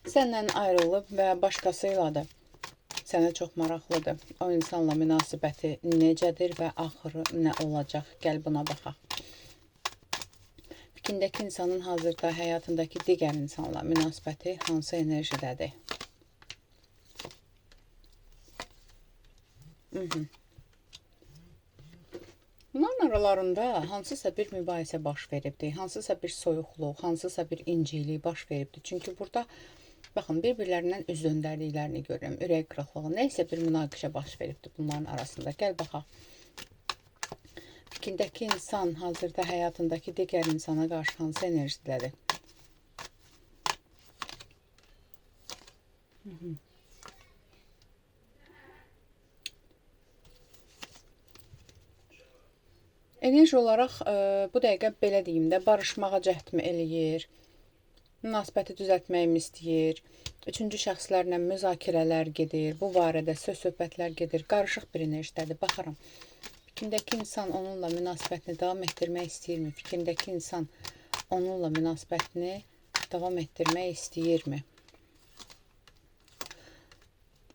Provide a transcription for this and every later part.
Səndən ayrılıb və başqası ilədir. Sənə çox maraqlıdır. O insanla münasibəti necədir və axırı nə olacaq? Gəl buna baxaq. Fikrindəki insanın hazırda həyatındakı digər insanla münasibəti hansı enerjidədir? Bunların aralarında hansısa bir mübahisə baş veribdi, hansısa bir soyuqluq, hansısa bir incilik baş veribdi. Çünki burada baxın, bir-birlərindən üz döndərdiklərini görürəm. Ürək qırıqlığı, nə isə bir münaqişə baş veribdi bunların arasında. Gəl baxaq. Fikrindəki insan hazırda həyatındakı digər insana qarşı hansı enerjidədir? Enerji olaraq bu dəqiqə belə deyim də, barışmağa cəhdmi eləyir, münasibəti düzəltməyimi istəyir, üçüncü şəxslərlə müzakirələr gedir, bu barədə söz-söhbətlər gedir, qarışıq bir enerjidədir. Baxıram, fikrindəki insan onunla münasibətini davam etdirmək istəyirmi? Fikrindəki insan onunla münasibətini davam etdirmək istəyirmi?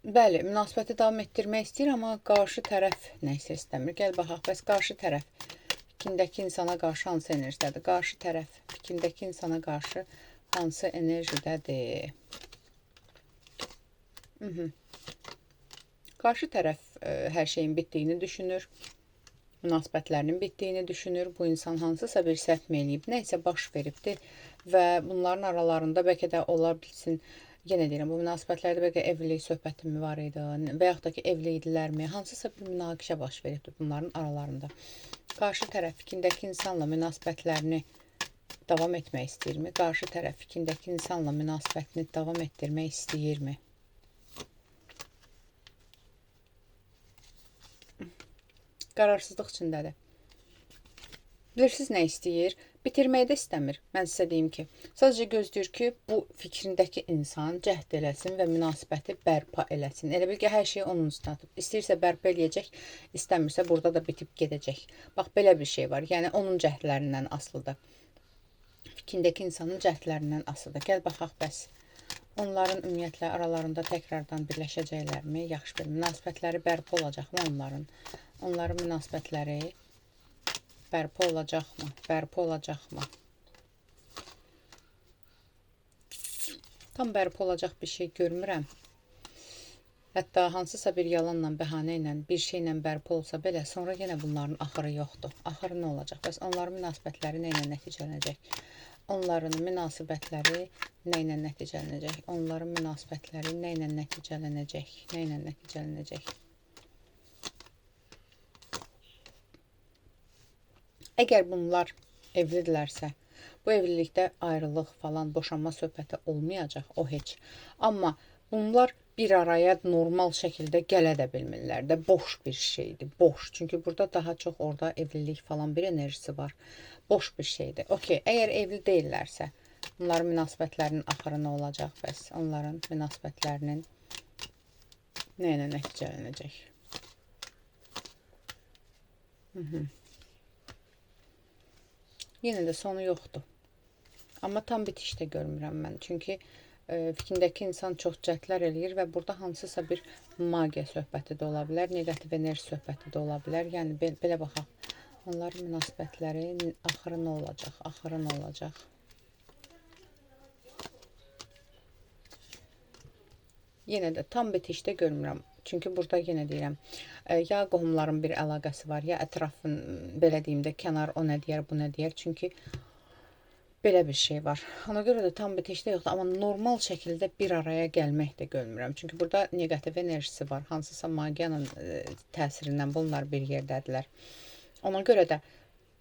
Bəli, münasibəti davam etdirmək istəyir, amma qarşı tərəf nə isə istəmir. Gəl baxaq, bəs qarşı tərəf fikrindəki insana qarşı hansı enerjidədir? Qarşı tərəf fikrindəki insana qarşı hansı enerjidədir? Qarşı tərəf hər şeyin bitdiyini düşünür, münasibətlərinin bitdiyini düşünür. Bu insan hansısa bir səhv mi eləyib, nə isə baş veribdir və bunların aralarında bəlkə də ola bilsin, yenə deyirəm, bu münasibətlərdə bəlkə evlilik söhbəti mi var idi və yaxud da ki, evli idilərmi, hansısa bir münaqişə baş veribdir bunların aralarında. Qarşı tərəf fikrindəki insanla münasibətlərini davam etmək istəyirmi? Qarşı tərəf fikrindəki insanla münasibətini davam etdirmək istəyirmi? Qararsızlıq içindədir. Bilirsiniz nə istəyir? Bitirmək də istəmir. Mən sizə deyim ki, sadəcə gözləyir ki, bu fikrindəki insan cəhd eləsin və münasibəti bərpa eləsin. Elə bil ki, hər şeyi onun üstünə atıb. İstəyirsə bərpa eləyəcək, istəmirsə burada da bitib gedəcək. Bax, belə bir şey var. Yəni, onun cəhdlərindən asılıdır. Fikrindəki insanın cəhdlərindən asılıdır. Gəl baxaq bəs. Onların ümumiyyətlə aralarında təkrardan birləşəcəklərmi? Yaxşı bir münasibətləri bərpa olacaqmı onların? Onların münasibətləri bərpa olacaqmı? Bərpa olacaqmı? Tam bərpa olacaq bir şey görmürəm. Hətta hansısa bir yalanla, bəhanə ilə, bir şeylə bərpa olsa belə, sonra yenə bunların axırı yoxdur. Axırı nə olacaq? Bəs onların münasibətləri nə ilə nəticələnəcək? Onların münasibətləri nə ilə nəticələnəcək? Onların münasibətləri nə ilə nəticələnəcək? Nə ilə nəticələnəcək? Əgər bunlar evlidirlərsə, bu evlilikdə ayrılıq falan, boşanma söhbəti olmayacaq, o heç. Amma bunlar bir araya normal şəkildə gələ də bilmirlər də, boş bir şeydir, boş. Çünki burada daha çox orada evlilik falan bir enerjisi var. Boş bir şeydir. Okey, əgər evli deyillərsə, bunların münasibətlərinin axırı nə olacaq? Bəs onların münasibətlərinin nə ilə nəticələnəcək? Yenə də sonu yoxdur. Amma tam bitiş də görmürəm mən. Çünki fikrindəki insan çox cəhdlər eləyir və burada hansısa bir magiya söhbəti də ola bilər, neqativ enerji söhbəti də ola bilər. Yəni, belə baxaq. Onların münasibətləri axırı nə olacaq? Axırı nə olacaq? Yenə də tam bitişdə görmürəm. Çünki burada yenə deyirəm, ya qohumların bir əlaqəsi var, ya ətrafın, belə deyim də, kənar o nə deyər, bu nə deyər. Çünki belə bir şey var. Ona görə də tam bitişdə yoxdur, amma normal şəkildə bir araya gəlmək də görmürəm. Çünki burada neqativ enerjisi var. Hansısa magiyanın təsirindən bunlar bir yerdədirlər. Ona görə də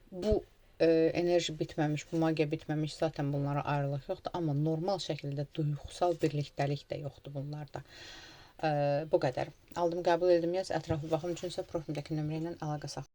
bu enerji bitməmiş, bu magiya bitməmiş, zaten bunlara ayrılıq yoxdur. Amma normal şəkildə duyğusal birlikdəlik də yoxdur bunlarda. Bu qədər. Aldım, qəbul edim, yaz. Ətraflı baxım üçünsə profildəki nömrə ilə əlaqə saxla.